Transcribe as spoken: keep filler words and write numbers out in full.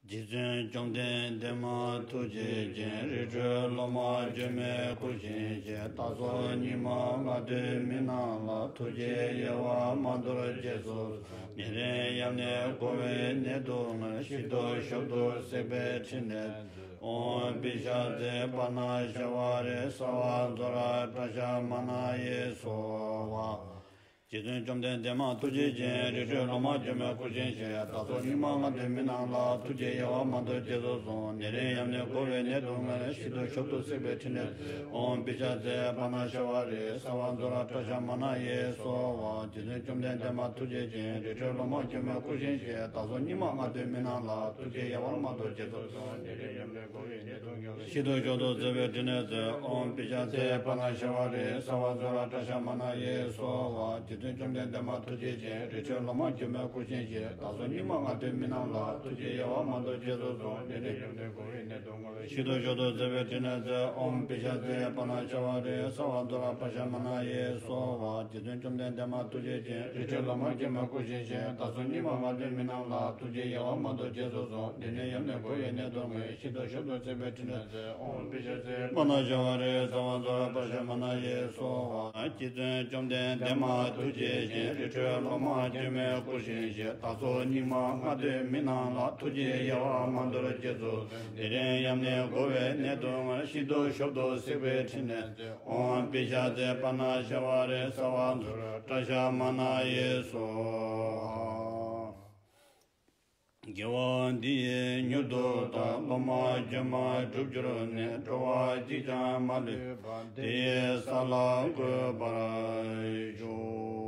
རྗེ་བཙུན་བཅོམ་ལྡན་འདས་མ་ཐུགས་རྗེ་ཅན། རི་ཁྲོད་ལོ་མ་གྱོན་མའི་སྐུ་བཞེངས་ཤིང་། སྟག་ཚང་སྙིགས་མ་ལྔ་སྡེའི་མི་རྣམས་ལ། ཐུགས་རྗེའི་དབྱེ་བ་མ་དོར་རྗེས་སུ་བཟུང་། ཉེ་རིང་ཡམས་ནད་འགོ་བའི་ནད་དུག་ལྔ། ཞི་དུལ་ཞབས་ཏོག་བསྲེགས་པའི་ཕྲིན་ལས་མཛོད། ཨོཾ་པི་ཤ་ཙི་པ་ཎ་ཤ་བ་རེ་སརྦ་ཛྭ་ཏྲ་ཤ་མ་ན་ཡེ་སྭཱ་ཧཱ། རྗེ་བཙུན་བཅོམ་ལྡན་འདས་མ་ཐུགས་རྗེ་ཅན། རི་ཁྲོད་ལོ་མ་གྱོན་མའི་སྐུ་བཞེངས་ཤིང་། སྟག་ཚང་སྙིགས་མ་ལྔ་སྡེའི་མི་རྣམས་ལ། ཐུགས་རྗེའི་དབྱེ་བ་མ་དོར་རྗེས་སུ་བཟུང་། ཉེ་རིང་ཡམས་ནད་འགོ་བའི་ནད་དུག་ལྔ། ཞི་དུལ་ཞབས་ཏོག་བསྲེགས་པའི་ཕྲིན་ལས་མཛོད། ཨོཾ་པི་ཤ་ཙི་པ་ཎ་ཤ་བ་རེ་སརྦ་ཛྭ་ཏྲ་ཤ་མ་ན་ཡེ་སྭཱ་ཧཱ། རྗེ་བཙུན་བཅོམ་ལྡན་འདས་མ་ཐུགས་རྗེ་ཅན། རི་ཁྲོད་ལོ་མ་གྱོན་མའི་སྐུ་བཞེངས་ཤིང་། སྟག་ཚང་སྙིགས་མ་ལྔ་སྡེའི་མི་རྣམས་ལ། ཐུགས་རྗེའི་དབྱེ་བ་མ་དོར་རྗེས་སུ་བཟུང་། ཉེ་རིང་ཡམས་ནད་འགོ་བའི་ནད་དུག་ལྔ། ཞི་དུལ་ཞབས་ཏོག་བསྲེགས་པའི་ཕྲིན་ལས་མཛོད། ཨོཾ་པི་ཤ་ཙི་པ་ཎ་ཤ་བ་རེ་སརྦ་ཛྭ་ཏྲ་ཤ་མ་ན་ཡེ་སྭཱ་ཧཱ། རྗེ་བཙུན་བཅོམ་ལྡན་འདས་མ་ཐུགས་རྗེ་ཅན། རི་ཁྲོད་ལོ་མ་གྱོན་མའི་སྐུ་བཞེངས་ཤིང་། སྟག་ཚང་སྙིགས་མ་ལྔ་སྡེའི་མི་རྣམས་ལ། ཐུགས་རྗེའི་དབྱེ་བ་མ་དོར་རྗེས་སུ་བཟུང་། ཉེ་རིང་ཡམས་ནད་འགོ་བའི་ནད་དུག་ལྔ། ཞི་དུལ་ཞབས་ཏོག་བསྲེགས་པའི་ཕྲིན་ལས་མཛོད། ཨོཾ་པི་ཤ་ཙི་པ་ཎ་ཤ་བ་རེ་སརྦ་ཛྭ་ཏྲ་ཤ་མ་ན་ཡེ་སྭཱ་ཧཱ། རྗེ་བཙུན་བཅོམ་ལྡན་འདས་མ་ཐུགས་རྗེ་ཅན། རི་ཁྲོད་ལོ་མ་གྱོན་མའི་སྐུ་བཞེངས་ཤིང་། སྟག་ཚང་སྙིགས་མ་ལྔ་སྡེའི་མི་རྣམས་ལ། ཐུགས་རྗེའི་དབྱེ་བ་མ་དོར་རྗེས་སུ་བཟུང་། ཉེ་རིང་ཡམས་ནད་འགོ་བའི་ནད་དུག་ལྔ། ཞི་དུལ་ཞབས་ཏོག་བསྲེགས་པའི་ཕྲིན་ལས་མཛོད། ཨོཾ་པི་ཤ་ཙི་པ་ཎ་ཤ་བ་རེ་སརྦ་ཛྭ་ཏྲ་ཤ་མ་ན་ཡེ་སྭཱ་ཧཱ། རྗེ་བཙུན་བཅོམ་ལྡན་འདས་མ་ཐུགས་རྗེ་ཅན། རི་ཁྲོད་ལོ་མ་གྱོན་མའི་སྐུ་བཞེངས་ཤིང་། སྟག་ཚང་སྙིགས་མ་ལྔ་སྡེའི་མི་རྣམས་ལ། ཐུགས་རྗེའི་དབྱེ་བ་མ་དོར་རྗེས་སུ་བཟུང་། ཉེ་རིང་ཡམས་ནད་འགོ་བའི་ནད་དུག་ལྔ། ཞི་དུལ་ཞབས་ཏོག་བསྲེགས་པའི་ཕྲིན་ལས་མཛོད། ཨོཾ་པི་ཤ་ཙི་པ་ཎ་ཤ་བ་རེ་སརྦ་ཛྭ་ཏྲ་ཤ་མ་ན་ཡེ་སྭཱ་ཧཱ། དགེ་བ་འདི་ཡིས་མྱུར་དུ་བདག། སློབ་མ་སྒྱུ་མར་འགྲུབ་གྱུར་ནས། འགྲོ་བ་གཅིག་ཀྱང་མ་ལུས་པ། དེ་ཡི་ས་ལ་འགོད་པར་ཤོག།